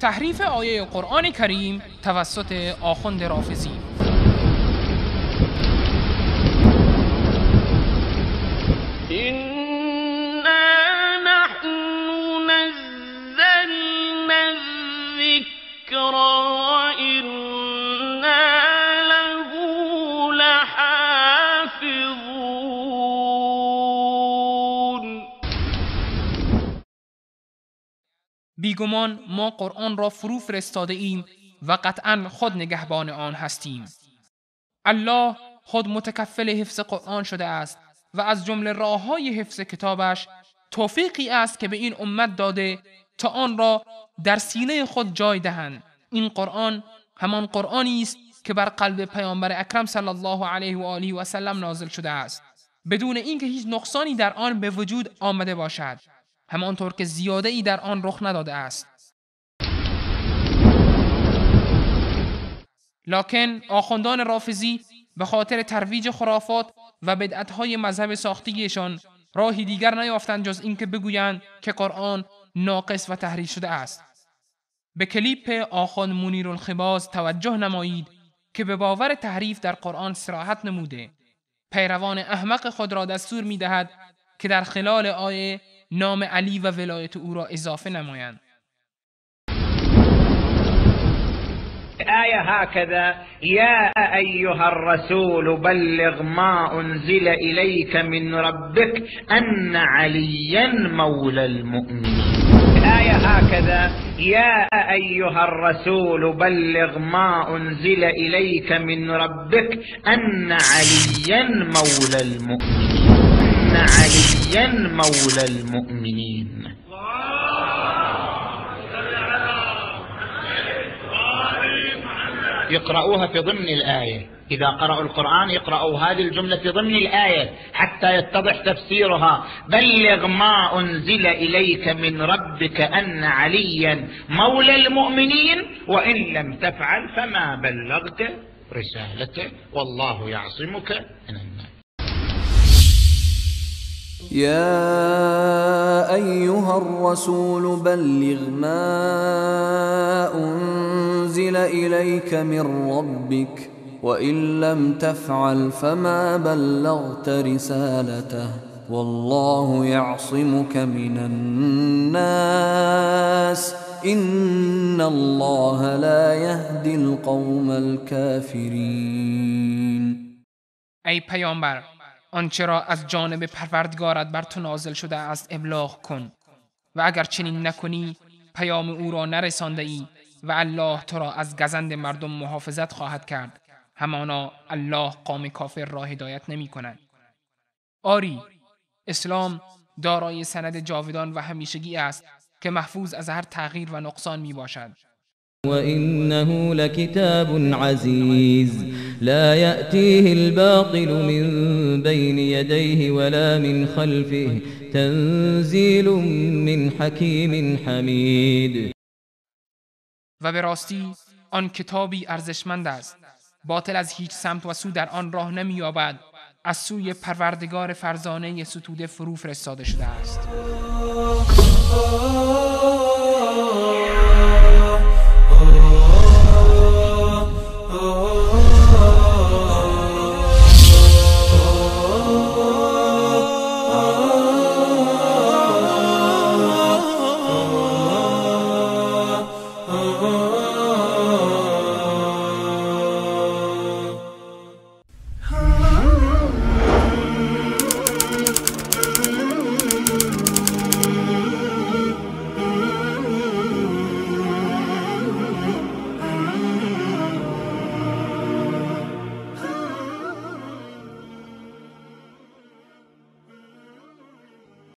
تحریف آیه قرآن کریم توسط آخوند رافضی. إنا نحن نزلنا الذكر وإنا له لحافظون. بیگمان ما قرآن را فرو فرستاده ایم و قطعا خود نگهبان آن هستیم. الله خود متکفل حفظ قرآن شده است و از جمله راه‌های حفظ کتابش توفیقی است که به این امت داده تا آن را در سینه خود جای دهند. این قرآن همان قرآنی است که بر قلب پیامبر اکرم صلی الله علیه و آله و سلم نازل شده است، بدون اینکه هیچ نقصانی در آن به وجود آمده باشد، همانطور که زیاده ای در آن رخ نداده است. لکن آخوندان رافضی به خاطر ترویج خرافات و بدعت‌های مذهب ساختگیشان راهی دیگر نیافتند جز اینکه بگویند که قرآن ناقص و تحریف شده است. به کلیپ آخوند منیرالخباز توجه نمایید که به باور تحریف در قرآن صراحت نموده، پیروان احمق خود را دستور می‌دهد که در خلال آیه نام علی و ولایت او را اضافه نمایند. آية هكذا: يا أيها الرسول بلغ ما أنزل إليك من ربك أن عليا مولى المؤمنين. آية هكذا: يا أيها الرسول بلغ ما أنزل إليك من ربك أن عليا مولى المؤمنين. أن عليا مولى المؤمنين. يقرؤوها في ضمن الآية، إذا قرأوا القرآن يقرأوا هذه الجملة في ضمن الآية حتى يتضح تفسيرها. بلغ ما أنزل إليك من ربك أن عليا مولى المؤمنين وإن لم تفعل فما بلغت رسالته والله يعصمك من الناس. يا أيها الرسول بلغ ما أنزل إليك من ربك وإن لم تفعل فما بلغت رسالته والله يعصمك من الناس إن الله لا يهدي القوم الكافرين. ای پیامبر، آنچه را از جانب پروردگارت بر تو نازل شده است ابلاغ کن و اگر چنین نکنی پیام او را نرسانده ای و الله تو را از گزند مردم محافظت خواهد کرد. همانا الله قوم کافر را هدایت نمی کند. آری، اسلام دارای سند جاودان و همیشگی است که محفوظ از هر تغییر و نقصان می باشد. وإنه لكتاب عزيز لا يأتيه الباطل من بين يديه ولا من خلفه تنزيل من حكيم حمید. و به راستی آن کتابی ارزشمند است، باطل از هیچ سمت و سو در آن راه نمی‌یابد، از سوی پروردگار فرزانه ستوده فرو فرستاده شده است.